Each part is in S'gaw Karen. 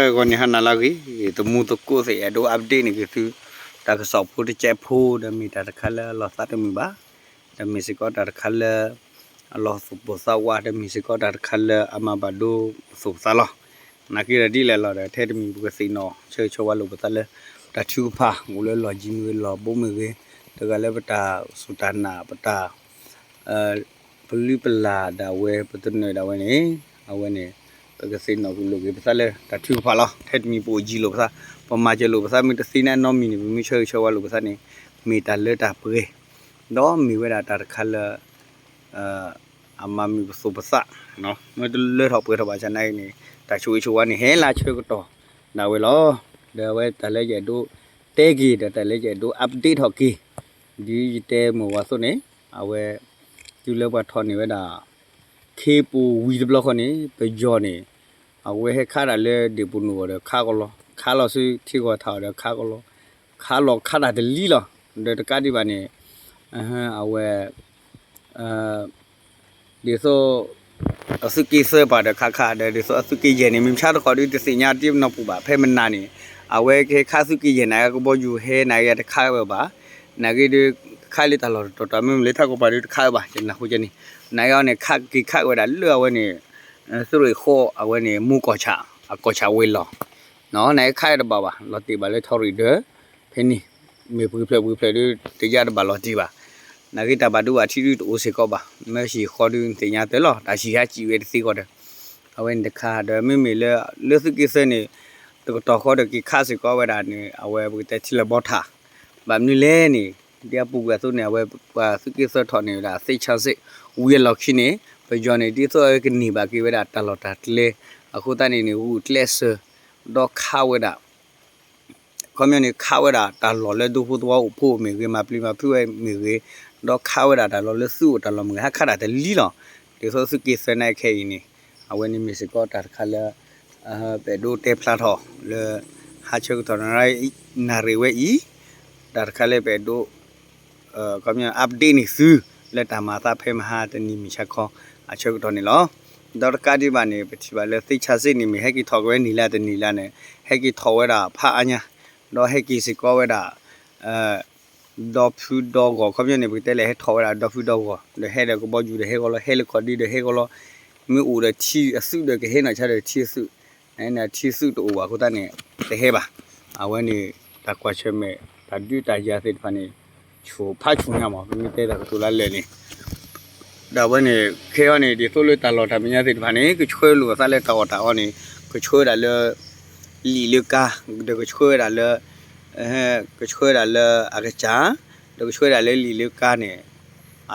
ဂီၤန့ၣ်ဟါနၤလၢအဂ့ၤ, သမူသကိးသ့ၣ်အဲၣ်ဒိး update န့ၢ်က့ၤသု တၢ်ကစီၣ်ဖိတကဲးဖိ ဒီးမ့ၢ်တၢ်တခါလၢအလီၤသးတမုာ်ဘၣ်, ဒီးမ့ၢ်စ့ၢ်ကီးတၢ်တခါလၢ အလီၤသူၣ်ပိၢ်သးဝး ဒီးမ့ၢ်စ့ၢ်ကီးတၢ်တခါလၢအမၤဘၣ်ဒိပသူၣ်ပသးလီၤ. နာ်က့ဒီးဒ်လဲၣ်လီၤဒီး ထဲတမံၤပကသ့ၣ်နီၣ်ဆၢဂ့ၤဆၢဝါလိာ်ပသးလၢ တၢ်ထုကဖၣ် အိၣ်လၢလီၢ်ယံၤမ့ၢ်ဂ့ၤလီၢ်ဘူးမ့ၢ်ဂ့ၤ, တဂၤလၢပတၢ်စူၢ်တၢ်နာ် ပတၢ် ပလုၢ်ပလၢ်ဒၣ်ဝဲ ပသနၢၣ်ဒၣ်ဝဲန့ၣ်, အဝဲန့ၣ် ပကသ့ၣ်နီၣ်ကလိာ်က့ၤပသးလၢတၢ်ထုကဖၣ်လီၤ. ထဲတမံၤပအိၣ်ယံၤလိာ်ပသး, ပမၤစၢၤလိာ်ပသး မ့ၢ်တသ့န့ၣ်နီတမံၤန့ၣ် ပမ့ၢ်ဆၢဂ့ၤဆၢဝါလိာ်ပသးန့ၣ် မ့ၢ်တၢ်လၢတၢ်ပှဲၤ, ဒီးမ့ၢ်ဝဲဒၣ်တၢ်တခါလၢ အမၤမုာ်ပသူၣ်ပသး, မ့ၢ်တလၢထီၣ်ပှဲၤထီၣ်ဘၣ်ဆၣ်နာ်က့န့ၣ် တၢ်ဆိၣ်ဂ့ၤဆိၣ်ဝါန့ၣ် ဟဲလၢဆၢကတီၢ်ဒၣ်ဝဲလီၤ. ဒီးအဝဲတၢ်လၢယအဲၣ်ဒိးတဲက့ၤ ဒီးတၢ်လၢယအဲၣ်ဒိး update ထီၣ်က့ၤ ဒ်ယတဲမုာ်ဝဲအသိးန့ၣ်, အဝဲ တုၤလၢပှၤထီၣ်န့ၢ်ဝဲဒၣ် ခ့ပူၤဝံၤတဘျီဃီန့ၣ် ပယီၤန့ၣ် အဝဲဟဲခးတၢ်လၢဒ့ၣ်ပူၤနိၣ်အီၤဒီးခးကလီ, ခးလီၤဆူထံဂီၤထးအီၤဒီးခးကလီ, ခးလီၤခးတၢ်တလံလီၤ. ဒီးတကးဒံးဘၣ်န့ၣ် အဝဲ ဒ်သိး အသုးက့သၢပၤဒီးခးခး ဒီးဒ်သိးအသုးက့ယဲၢ်န့ၣ် မုၢ်မဆါတခီဒုးတသ့ၣ်ညါတ့နီၢ်ပူၤဘၣ် ဖဲမနၤန့ၣ် အဝဲကဟဲခးသုးက့ယဲၢ်န့ၣ် ကဘီယူၤဟဲန့ၣ်အံၤတခးဝဲဘၣ်, နာ်က့ဒုး ခးလၢတၢ်လီၢ်တတီၤတီၤ မ့မ့ၢ်လၢထးကီၢ်ပၤဒုးတခးဝဲဘၣ် ယနၢ်ဟူကဲန့ၣ်, နာ်က့အီၤန့ၣ် ခးက့ၤခးဝဲဒၣ်လၢအဝဲန့ၣ် သုးရ့ၣ်ဃီအဝဲန့ၣ် မူကီၢ်ဆၣ် အကီၢ်ဆၣ်ဝဲၤလီၢ်, နာ်က့ခးတဘၣ်ဘၣ် လီၤတ့ၢ်ဘၣ်လၢထီရ့ၣ်ဒၢး, ဖဲန့ၣ် မ့ၢ်ပှဲၤဖျၢၣ်ပှဲၤဖျၢၣ်ဒုး တယါတဘၣ်လီၤတ့ၢ်ဘၣ်, နာ်က့တၢ်ဘၣ်ဒိဘၣ်ထံးဒုးတအိၣ်စ့ၢ်ကီးဘၣ်, မ့ၢ်ဟံၣ်ဃီဒုးနသ့ၣ်ညါတၢ်လီၤ တၢ်ဟံၣ်ဟးစံၣ်ဝဲတသ့ကီးဒီး, အဝဲန့ၣ်တခါ ဒီးမ့မ့ၢ်လၢ လၢသုးက့သၢန့ၣ် တကတီၢ်ဃီဒီးက့ၤခးစ့ၢ်ကီးဝဲဒၣ်န့ၣ် အဝဲပကတဲထံလၢၤဘီထၣ်, ဘၣ်မနုၤလဲၣ်န့ၣ် ဒ်အပူၤကွံာ်အသိးန့ၣ် အဝဲပှၤသုးက့သၢထီၣ်န့ၢ်ဝဲဒၣ်သ့ၣ်ဆၣ်စ့ၣ် ဝံၤအလီၢ်ခံန့ၣ် ပယီၤန့ၣ် ဒ်သိးအဝဲကန့ၢ်ဘၣ်က့ၤဝဲဒၣ်တၢ်လီၢ်တၢ်ကျဲ, အဃိသတးန့ၣ်န့ၣ် ဂုာ်ကျဲးစၢး ဒီးခးဝဲဒၣ် ခီပညီန့ၣ် ခးဝဲဒၣ်တၢ်လီၢ်လၢဒူဖိသဝီအိၣ်ဖှိၣ်မ့ၢ်ဂ့ၤ မၤပျံၤမၤဖုးဝဲမ့ၢ်ဂ့ၤ, ဒီးခးဝဲဒၣ်တၢ်လီၢ်လၢသုးအိၣ်တၢ်လီၢ်မ့ၢ်ဂ့ၤ ဟးခးတၢ်တလံလီၤ. ဒ်သိးသုးက့သၢန့ၣ်ခဲအံၤန့ၣ် အဝဲန့ၣ်မ့ၢ်စ့ၢ်ကီးတၢ်တခါလၢ ပအဲၣ်ဒိးတဲဖျါထီၣ်လၢ ဟါဆၢကတီၢ်နၣ်ရံၣ်ဝဲအံၤ တၢ်တခါလၢပအဲၣ်ဒိး ခီပညီ update န့ၢ်သု လၢတၢ်မၤအသးဖဲမဟါတနံၤမုၢ်ဆါခီ အဆၢကတီၢ်န့ၣ်လီၤ. ဒီးတကးဒံးဘၣ်န့ၣ် ပထံၣ်ဘၣ်လၢသ့ၣ်ဆၣ်စ့ၣ်န့ၣ် မ့ၢ်ဟဲက့ၤထီၣ်က့ၤဝဲနံၤလၢတနံၤလၢန့ၣ် ဟဲက့ၤထီၣ်ဝဲဒၣ်ဖးအါညါ, ဒီးဟဲက့ၤစ့ၢ်ကီးဝဲဒၣ် ဒီဖုဒီဂီၢ် ခီပညီန့ၣ် ပကတဲလဲၣ် ဟဲထီၣ်ဝဲဒၣ်ဒီဖုဒီဂီၢ် ဒီးဟဲဒီးကဘီယူၤဒီးဟဲဂီၤလီၤ ဟဲလၢခီၣ်ဒ့ဒီးဟဲဂီၤလီၤ, မ့ၢ်အိၣ်ဒီးထံအသုးဒီးကဟဲနီၢ်ဆါဒီးထံအသုး, ထံအသုးတအိၣ်ဘၣ်အဃိသတးန့ၣ် တဟဲဘၣ်. အဝဲန့ၣ် တၢ်ကွၢ်ဆၢၣ်မဲာ် တၢ်ဒုးတၢ်ယၤသ့ၣ်တဖၣ်န့ၣ် ဆူၣ်ဖးဆူၣ်ညါမး ပမ့ၢ်တဲတၢ်ကတိၤလၢလၢာ်န့ၣ် ဒီးအဝဲန့ၣ် ခဲအံၤန့ၣ် ဒ်သိးလၢတၢ်လီၢ်တၢ်မဲာ်ညါသ့ၣ်တဖၣ်န့ၣ် ကဆှၢလိာ်အသးလၢတၢ်အီၣ်တၢ်အီန့ၣ် ကဆှၢဝဲဒၣ်လၢ လံာ်လၢကါ, ဒီးကဆှၢဝဲဒၣ်လၢ ကဆှၢဝဲဒၣ်လၢအကစၢ်, ဒီးကဆှၢဝဲဒၣ်လၢလံာ်လၢကါန့ၣ်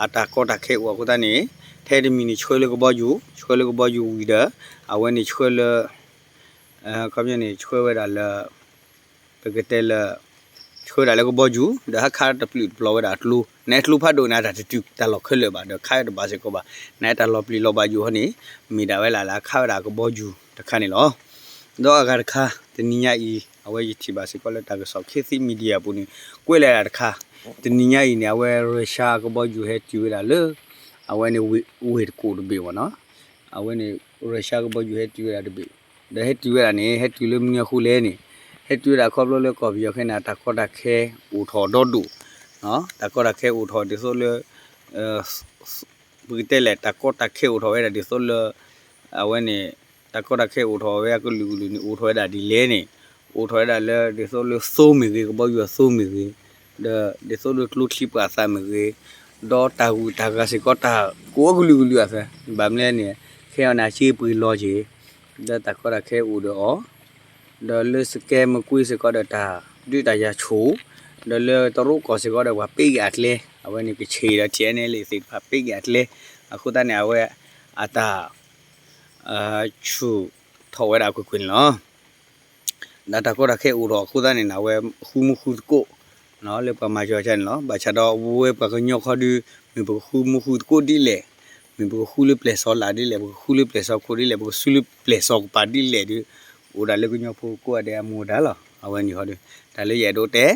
အတၢ်ကီတၢ်ခဲအိၣ်အဃိသတးန့ၣ် ထဲတမံၤန့ၣ်ဆှၢလၢကဘီယူၤ, ဆှၢလၢကဘီယူၤဝံၤဒီး အဝဲန့ၣ်ဆှၢလၢ ခီပညီန့ၣ် ဆှၢဝဲဒၣ်လၢ ပကတဲလၢ ဆှၢဝဲဒၣ်လၢကဘီယူၤ ဒီးဟဲခးတပျုာ်တပျီၤဝဲဒၣ်အကျိ, နကျိဖးဒိၣ်န့ၣ် တၢ်တတုၤတၢ်လီၢ်ခဲလၢာ်ဘၣ် ဒီးခးတဘၣ်စ့ၢ်ကီးဘၣ်, နတၢ်လီၤပျံၤလီၤဘၣ်ယိၤဟီန့ၣ် မ့ၢ်ဒၣ်ဝဲလၢ်လၢခးဝဲဒၣ်ကဘီယူၤတခါန့ၣ်လီၤ. ဒီးအဂၤတခါ တနံၤညါအံၤ အဝဲယထံၣ်ဘၣ်စ့ၢ်ကီးလၢတၢ်ကစီၣ် ခေတ်သစ် Media အပူၤန့ၣ် ကွဲးလၢဒၣ်တခါ, တနံၤညါအံၤန့ၣ် အဝဲရၢၡါကဘီယူၤဟဲတုၤဝဲဒၣ်လၢ အဝဲန့ၣ် ဝ့ၢ်တကူၣ်တဘ့ၣ်မ့ၢ်နီၤ, အဝဲန့ၣ် ရၢၡါကဘီယူၤဟဲတုၤဝဲဒၣ်တဘ့ၣ်, ဒီးဟဲတုၤဝဲဒၣ်န့ၣ် ဟဲတုၤလၢမနုၤအဃိလဲၣ်န့ၣ်, ဟဲတုၤဝဲဒၣ်ခီဖျိလၢကီၢ်ပယီၤခဲအံၤန့ၣ် တၢ်ကီတၢ်ခဲအိၣ်ထီၣ်ဒီဒိၣ်, တၢ်ကီတၢ်ခဲအိၣ်ထီၣ်ဒ်သိးလၢ ပကတဲလဲၣ် တၢ်ကီတၢ်ခဲအိၣ်ထီၣ်ဝဲဒၣ်ဒ်သိးလၢ အဝဲန့ၣ် တၢ်ကီတၢ်ခဲအိၣ်ထီၣ်ဝဲအကလုာ်ကလုာ်န့ၣ် အိၣ်ထီၣ်ဝဲဒၣ်ဒ်လဲၣ်န့ၣ်, အိၣ်ထီၣ်ဝဲဒၣ်လၢဒ်သိးလၢသိမ့ၢ်ဂ့ၤ ကဘီယူၤအသိမ့ၢ်ဂ့ၤ, ဒီးဒ်သိးလၢကျိချံပှာ်သၣ်မ့ၢ်ဂ့ၤ, ဒီးတၢ်ဂုၤတၢ်ဂၤစ့ၢ်ကီးတၢ်ကိးအကလုာ်ကလုာ်အသး ဘၣ်မနုၤလဲၣ်န့ၣ် ခဲအံၤန့ၣ် အစ့ပှ့ၤလီၤက့ၤ ဒီးတၢ်ကီတၢ်ခဲအိၣ်ဒီးအီၤ ဒီးလၢစကဲမကွ့စ့ၢ်ကီးဒီးတၢ်ဒုးတၢ်ယၤဆူၣ်, ဒီးလၢတရူးကီၢ်စ့ၢ်ကီးဒီးပှၤပ့းက့ၤအကျဲ, အဝဲန့ၣ်ကချ့ၣ်ဒီး ထံၣ်အဲၣ်နဲလ့ၣ်သ့ၣ်တဖၣ်ပ့းက့ၤအကျဲ, အဃိသတးန့ၣ် အဝဲအတၢ် ဆူၣ်ထီၣ်ဝဲဒၣ်ကွ့ၢ်ကွ့ၢ်န့ၣ်လီၤ. ဒီးတၢ်ကီတၢ်ခဲအိၣ်ထီၣ်အဃိသတးန့ၣ် အဝဲဃုမူဃုသကိး လၢပှၤမၤစၢၤအီၤန့ၣ်လီၤ. ဘၣ်ဆၣ်ဒီးပဝဲပှၤကညီခီဒုး မ့ၢ်ပကဃုမူဃုသကိးဒ်လဲၣ်, မ့ၢ်ပကဃုလၢပျဲၢ်စီလးဒ်လဲၣ်, ပကဃုလၢပျဲၢ်စီခိၣ်ဒ်လဲၣ်, ပကစုလၢပျဲၢ်စီကပၤဒ်လဲၣ်ဒုး အိၣ်ဒၣ်လၢကညီဖိကိးဂၤဒဲးအမူဒါလီၤ. အဝဲန့ၣ်ဟီဒုး တၢ်လၢယအဲၣ်ဒိးတဲ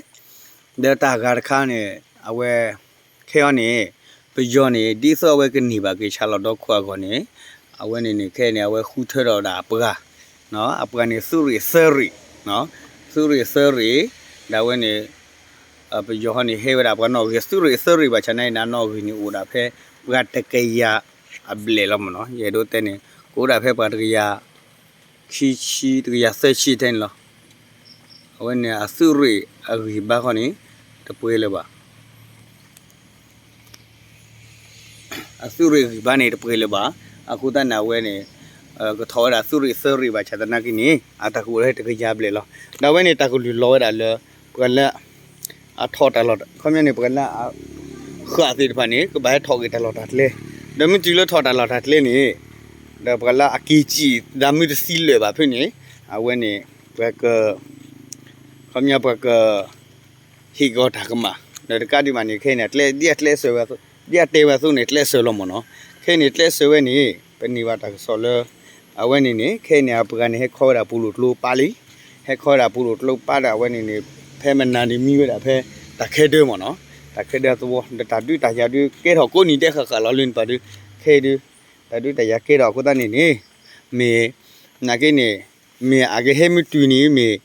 ဒီးတၢ်ဂၤတခါန့ၣ် အဝဲ ခဲအံၤန့ၣ် ပယီၤန့ၣ် ဒ်သိးအဝဲကန့ၢ်ဘၣ်က့ၤဆၣ်လီၤဒီခိၣ်အဂီၢ်န့ၣ် အဝဲန့ၣ်န့ၣ် ခဲအံၤန့ၣ် အဝဲဃုထၢထီၣ်ဝဲဒၣ်အပှၤ အပှၤန့ၣ်သုးရ့ၣ်သၢရ့ၣ်, သုးရ့ၣ်သၢရ့ၣ်, ဒီးအဝဲန့ၣ် ပယီၤဟီန့ၣ်ဟဲဝဲဒၣ်ပှၤနီၣ်ဂံၢ် သုးရ့ၣ်သၢရ့ၣ်ဘၣ်ဆၣ်န့ၣ် နနီၣ်ဂံၢ်န့ၣ်အိၣ်ဒၣ်ဖဲ ပှၤတကယၤအဘျဲၣ်လီၤမ့ၢ်နီၤ. ယအဲၣ်ဒိးတဲန့ၣ် ကအိၣ်ဒၣ်ဖဲပှၤတကယၤ ခံဆံ တကယၤသၢဆံထဲန့ၣ်လီၤ. အဝဲန့ၣ်အသုးရ့ၣ်အဂံၢ်ဘါခီန့ၣ် တပှဲၤလၢၤဘၣ်. အသုးရ့ၣ်ဂံၢ်ဘါန့ၣ်တပှဲၤလၢၤဘၣ်. အဃိသတးန့ၣ် အဝဲန့ၣ် ကထီၣ်ဝဲဒၣ်သုးရ့ၣ်သၢရ့ၣ်ဘၣ်ဆၣ်သနာ်က့န့ၣ် အတၢ်ကအိၣ်လၢတကယၤဘျဲၣ်လီၤ. ဒီးအဝဲန့ၣ်တၢ်ကလုၢ်လီၤဝဲဒၣ်လၢ ပှၤလၢ အထီၣ်တၢ်လီၢ် ခီပညီန့ၣ် ပှၤလၢအဃၣ်သ့ၣ်တဖၣ်န့ၣ် ကဘၣ်ဟဲထီၣ်က့ၤတၢ်လီၢ်တၢ်ကျဲ, ဒီးမ့ၢ်တုၤလၢထီၣ်တၢ်လီၢ်တၢ်ကျဲန့ၣ် ဒီးပှၤလၢအက့ၤစံၣ်သးမ့ၢ်တသံလၢာ်ဘၣ်ဖဲန့ၣ် အဝဲန့ၣ် ပှၤက ခီပညီပှၤက ဟ့ၣ်ကီၤတၢ်ကမၣ်, ဒီးတကးဒံးဘၣ်န့ၣ် ခဲအံၤန့ၣ် ကျဲ ဒ်အကျဲးစၢးဝဲ ဒ်အတဲဝဲအသိးန့ၣ် ကျဲးစၢးလီၤမ့ၢ်နီၤ. ခဲအံၤန့ၣ် ကျဲးစၢးဝဲန့ၣ် ပန့ၢ်ဘၣ်တၢ်ကစီၣ်လၢ အဝဲန့ၣ်န့ၣ် ခဲအံၤန့ၣ် အပှၤန့ၣ် ဟဲခီဝဲဒၣ်ပူၤလိာ်ကျိပာ်လံ, ဟဲခီဝဲဒၣ်ပူၤလိာ်ကျိပာ်ဒီး အဝဲန့ၣ်န့ၣ် ဖဲမနၤန့ၣ်မံဝဲဒၣ်ဖဲ တၢ်ခဲဒၢမ့ၢ်နီၤ, တၢ်ခဲဒၢအသဝီ ဒီးတၢ်ဒုးတၢ်ယၤဒုး ကဲထီၣ်ကိးနံၤဒဲးဃၣ်ဃၣ်လီၤလၢန့ၣ်ပှၤဒုး, ခဲအံၤဒုး တၢ်ဒုးတၢ်ယၤကဲထီၣ်အဃိသတးန့ၣ်န့ၣ် မ့ၢ် နာ်က့န့ၣ် မ့ၢ်အကဟဲမ့ၢ်တုၤန့ၣ်မ့ၢ်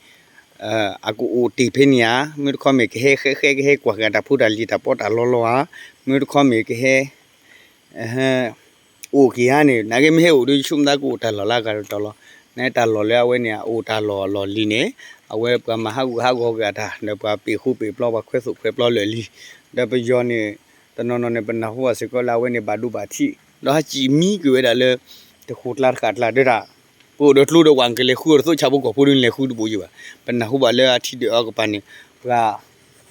အကအိၣ်တ့ၢ်ဖဲန့ၣ်ဧါ, မ့ၢ်တခီမ့ၢ်ကဟဲဃဲဃဲကဟဲကွၢ်က့ၤတၢ်ဖိတၢ်လံၤတၢ်ပီးတၢ်လီလီၤဧါ, မ့ၢ်တခီမ့ၢ်ကဟဲ အိၣ်က့ၤဧါန့ၣ် နာ်က့မ့ၢ်ဟဲအိၣ်ဒီး ယဆိကမိၣ်သးကအိၣ်တၢ်လီၢ်လၢအဂၤတတီၤလီၤ. နတၢ်လီၢ်လၢအဝဲန့ၣ် အအိၣ်တၢ်လီၢ်အလီၢ်လံၤန့ၣ် အဝဲပှၤမၤဟးဂူာ်ဟးဂီၤက့ၤအတၢ် ဒီးပှၤပ့ၢ်ဃူပ့ၢ်ပျီ ပှၤခွဲးသိၣ်ခွဲးပျီလၢာ်လံ. ဒီးပယီၤန့ၣ် တနီၤနီၤန့ၣ် ပနၢ်ဟူဘၣ်စ့ၢ်ကီးလၢအဝဲန့ၣ် ဘၣ်ဒိဘၣ်ထံး ဒီးဟးစံၣ်မံကွံာ်ဝဲဒၣ်လၢ တဃိးကျါတဃာ်ကျါ ဒီးတၢ် ပအိၣ်ဒီးကျိဒီးဝဲ ကလဲၤဃုအီၤတသိးဆၣ်ဖိကီၢ်ဖိဒီး နလဲၤဃုတဘိးယံၤဘၣ်. ပနၢ်ဟူဘၣ်လၢအထံဒၢးအီၤကပၤန့ၣ် ပှၤ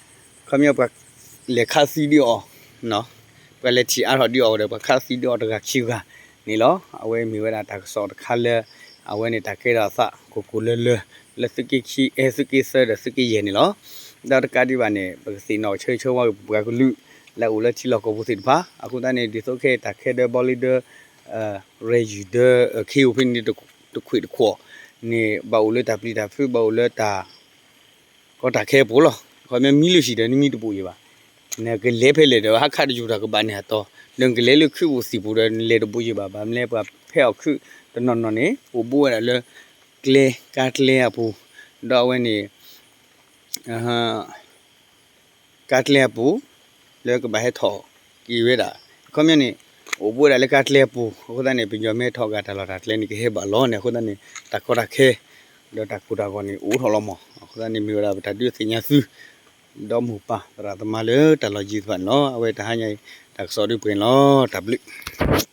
ခီပညီပှၤ လဲၤခးသံဒံးအီၤ, ပှၤလဲၤထံၣ်အါထီၣ်ဒံးအီၤဒီး ပှၤခးသံဒံးအီၤတဂၤခံဂၤန့ၣ်လီၤ. အဝဲမ့ၢ်ဝဲဒၣ်တၢ်ကစီၣ်တခါလၢ အဝဲန့ၣ်တၢ်ကဲထီၣ်အသး ကိၢ်ကိၢ်လၢလၢ လၢသုးက့ခံ အဲ သုးက့သၢဒီးသုးက့ယဲၢ်န့ၣ်လီၤ. ဒီးတကးဒံးဘၣ်န့ၣ် ပကသ့ၣ်နီၣ်ဆၢဂ့ၤဆၢဝါက့ၤပပှၤကလုာ် လၢအအိၣ်လၢထံလီၢ်ကီၢ်ပူၤသ့ၣ်တဖၣ် အဃိသတးန့ၣ် ဒ်သိးခဲအံၤတၢ်ခဲဒၢဘီလ့ဒၢ ရဲၣ်ယုၢ်ဒၢ ခ့အိၣ်ဖဲန့ၣ် တခွံၣ်တခွီၣ်န့ၣ် ဘၣ်အိၣ်လၢတၢ်ပျံၤတၢ်ဖုး ဘၣ်အိၣ်လၢတၢ် ကီတၢ်ခဲအပူၤလီၤ. ခီမ့ၢ်မံလၢဟံၣ်ဒီး နမံတဘိးယံၤဘၣ်. နကလဲၤဖဲလဲၣ်ဒီး ဟးခးတယူၤတၢ်ကဘၣ်န့ၢ်အတီၤ ဒီးနကလဲၤလၢခုးပူၤသံၣ်ပူၤဒီး နလဲၤတဘိးယံၤဘၣ်. ဘၣ်မနုၤလဲၣ် ပှၤဖဲအီၣ်ခုးတနီၤနီၤန့ၣ် အိၣ်ဘူးဝဲဒၣ်လၢ ကျဲ ကါကျဲအပူၤ ဒီးအဝဲန့ၣ် ကါကျဲအပူၤ လၢကဘၣ်ဟဲထီၣ်က့ၤဝဲဒၣ် ခီပညီန့ၣ် အိၣ်ဘူးဝဲဒၣ်လၢကါကျဲအပူၤ အဃိသတးန့ၣ် ပယီၤမ့ၢ်ဟဲထီၣ်က့ၤတၢ်လီၢ်တၢ်ကျဲန့ၣ် ကဟဲဘၣ်လီၤန့ၣ် အဃိသတးန့ၣ် တၢ်ကီတၢ်ခဲ ဒီးတၢ်ကိၢ်တၢ်ဂီၤန့ၣ် အိၣ်ထီၣ်လီၤမး အဃိသတးန့ၣ် မ့ၢ်ဝဲဒၣ်ပတၢ်ဒုးသ့ၣ်ညါသု ဒီးမိၢ်ပၢ်သရၣ်သမါလၢတၢ်လီၢ်ယံၤတဖၣ်န့ၣ်လီၤ. အဝဲတဟါညါအံၤ တၢ်ကစီၣ်ဒုးပှဲၤန့ၣ်လီၤ. တၢ်ဘျုး